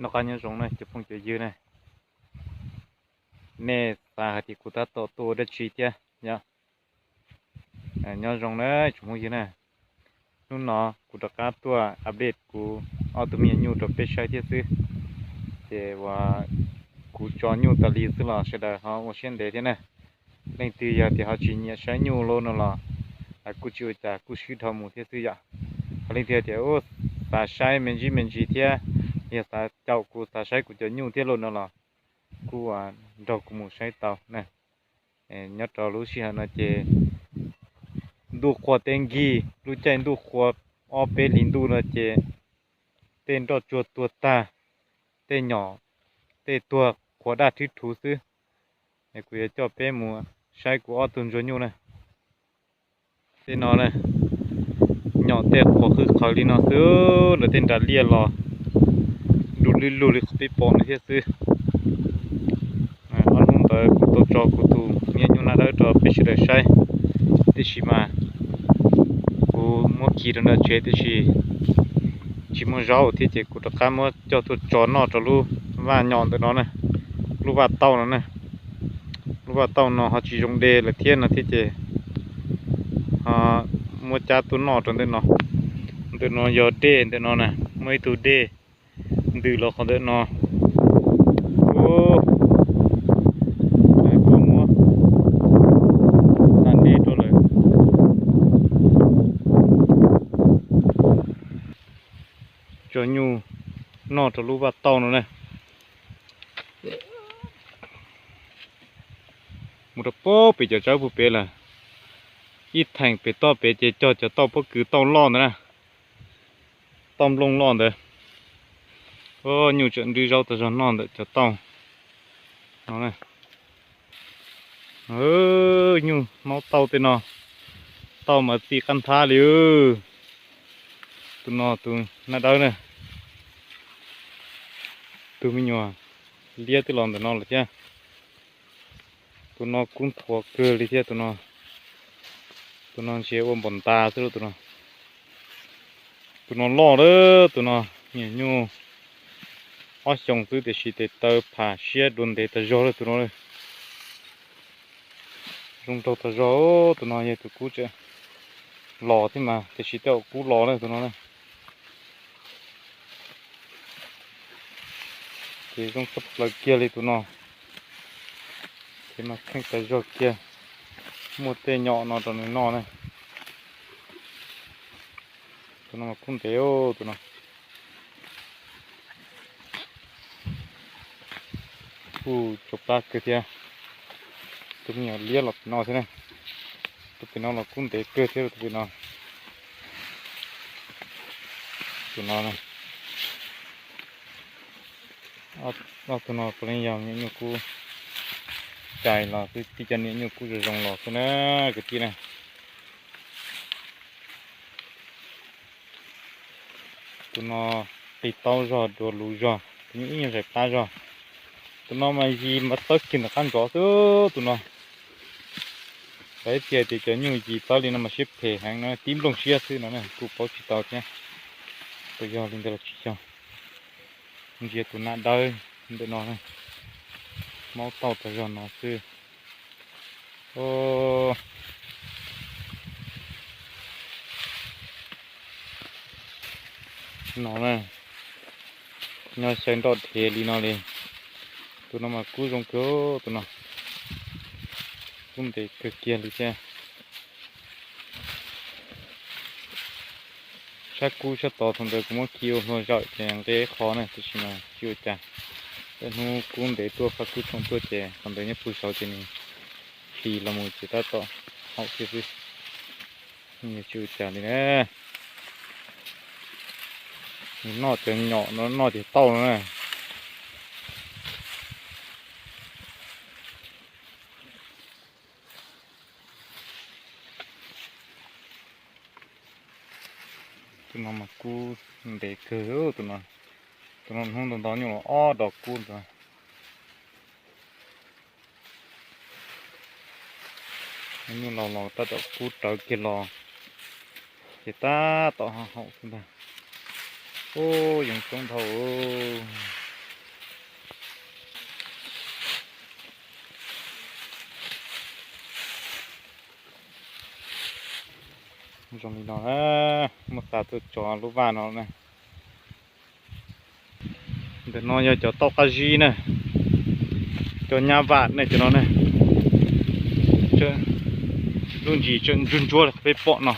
Noj qab nyob zoo na cov phooj cov ywg na. Nej xav hais tias kuv tab tom tuaj ua dab tsi thiab yom? Nyob zoo na tsoom phooj ywg na. Hnub no kuv rov qab tuaj update kuv ob tug me nyuam nyuj rau peb saib thiab xwb. Ces uas kuv tso nyuj tas li xwb los sawv daws ho ua siab ntev thiab na. Leej twg yog tias ho tsis nyiam saib nyuj lawm no los kuj tsis ua cas, kuj swb dhau mus thiab xwb yom. Ho leej twg tias xav saib me ntsis me ntsis thiab, yog xav caum kuv, xav saib kuv cov nyuj thiab lawm no los kuj nrog kuv mus saib tau na. Nyob rau lub sij hawm no ces ntuj qhua teb nkig, lub caij ntuj qhua ob peb hlis ntuj no ces tej nroj tsuag tuag tag, tej nyom tej tuag qhuav daj thwb thuv xwb. Kuv yuav coj peb mus saib kuv ob tug ntsuag nyuj na. Tej no na, nyom tej qhuav qhwv qhawv li no xwb, lawv tej nras liaj los du lwj lug li qhov peb pom no thiab xwb. Ob hnub ntawd kuv tau tso kuv tus me nyuam nyuj naj dawb rau peb sawv daws saib, tiam sis mas kuv muab khi rau nram tsev tiam sis tsis muaj zaub thiab ces kuv rov qab muab coj tuaj tso noj rau lub vaj nyom ntawm no na, lub vaj tauj no na. Lub vaj tauj no ho tsis zoo de lawm thiab no thiab ces ho muab cab tuaj noj rau ntawm no. Ntawm no yog dej ntawm no na, muaj ib tug dej ntws los qhov ntawm no. Tuaj muab tag dej rau lawm. Tso nyuj noj rau lub vaj tauj no na. Mus rau pem cov tsawb puag pem lawm. Ib theem pem toj pem ces cog cov tauj pob kws tauj loj ntawd na, tauj nplooj loj ntawd. Nyuj tseem nrhiav zaub tau zog noj ntawm cov tauj no. Nyuj maub tauj tej no, tauj mas txi qab nthab li. Tus no tus naj dawb na, tus me nyuam liab twb los ntawm no lawm thiab. Tus no kub nthuav kawg li thiab tus no. Tus no ntsia ua npaum ntas xwb lauj tus no. Tus no loj lawm tus no, me nyuam nyuj ob xyoos xwb tiam sis tes taw pham siab dua ntev tas zog lawm tus no. Zoo nraug tas zog. Tus no yog tus kub tseem los thiab mas tiam sis tej zaum kub los lawm tus no na. Ces zoo tshaj plaws kiag li tus no. Ces mas kheej tas zog kiag, muaj tej nyom no rau nws noj na. Tus no mas kub ntev tus no. Kuj tsau plab kawg thiab. Tus me nyuam liab los pem no thiab na. Tus pem no los kub ntev kawg thiab tus pem no. Tus no, ob tug no puav leej yog me nyuam nyuj kub cais los xwb, tib co niag nyuj kub zoo zoo los xwb na kwv tij na. Tus no qis taub zog, dua luv zog, tus nyuj ib nyuag zais plab zog. Tus no mas yis mas txawb kiag ntawm qab ntsov xwb tus no. Lawv ib txhia tias cov nyuj yis txawb li no mas siab phem heev no, tib nplooj siab xwb no, kuj paub tsis tau thiab. Puas yog li ntawd los tsis yog. Ntsia tus naj dawb ntawm no, maub tauj tas zog no xwb. No na, nyob xyaw nroj dhev li no li. Tus no mas kub zoo kawg tus no, kub ntev kawg kiag li thiab. Sab kub sab tod thaum ntawd kuv muab khi ua hlua zawm ces nqe qho na, tiam sis mas tsis ua cas. Lawm hnub kub ntev tuaj, faj kub tshoom tuaj ces thaum ntawd nyob puag saud ces nws hlis los mus ces tab tom haum thiab xwb. Tsis ua cas li na. Nws noj cov nyom no, noj cov tauj no na. Tus no mas kub ntev kawg tus no. Tus no hnub ntau ntau nyuj los ob dos kub ntawd. Nyuj laus los tab tom kub rawv kiag los ces tab tom haum xwb ntag. Ub, yoov coob dhau. Zoo li no na, muab xa tuaj tso lub vaj no na. Ntawm no yog cov tauj qab zib na, cov nyab vam ne, cov no ne. Lub ntsis tseem ntsuab ntsuab li peb pom no.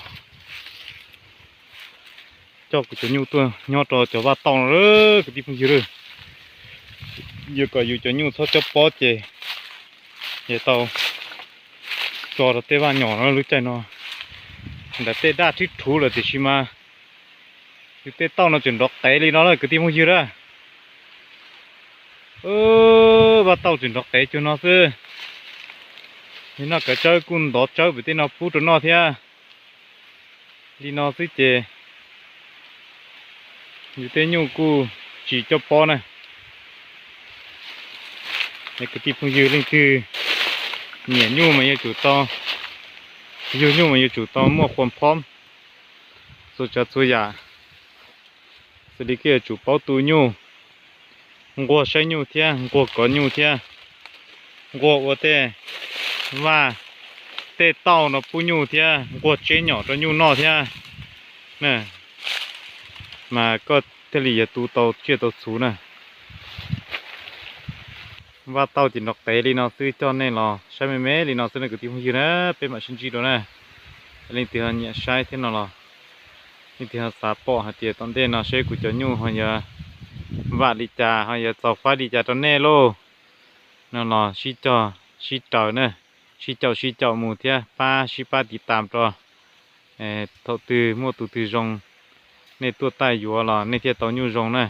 Coj kuv cov nyuj tuaj nyob rau cov vaj tauj no lawm kwv tij phooj ywg lawm. Yog kom yus cov nyuj txhob cob pob ces yus tau tso rau tej vaj nyom no lub caij no. Ntawm tej daj thwb rhuv lawm tiam sis mas yus tej tauj no tseem nrov qev li no lawm kwv tij phooj ywg lawm. Vaj tauj tseem nrov qev cuag no xwb. Yus noj kav tsawb kuj ntov tsawb pem tej no pub rau noj thiab. Li no xwb ces yus tej nyuj kuj tsis cob pob na. Kwv tij phooj ywg leej twg nyiam nyuj mas yuav tsum tau, yug nyuj mas yuav tsum tau muaj khuas phom txhua tsav txhua yam. Xws li koj yuav tsum paub tu nyuj, nquag saib nyuj thiab nquag kov nyuj thiab nquag ua tej vaj, tej tauj no pub nyuj thiab nquag tseb nyom rau nyuj noj thiab na, mas koj thiaj li yuav tu tau tsiaj tau txhu na. Vaj tauj ces nrov qev li no xwb, coj nej los saib me me li no xwb na kwv tij phooj ywg na, peb mam sib ntsib dua na. Leej twg ho nyiam saib thiab no los, leej twg ho xav pom hais tias tom ntej no seb kuv cov nyuj ho yuav vam li cas, ho yuav txaus faib li cas rau nej lauj, no los sib cog sib raws na, sib caum sib caum mus thiab pab sib pab tiv tas rau. Thaum twg muaj tus twg zoo, nej tuaj taij yuav los nej thiaj tau nyuj zoo na.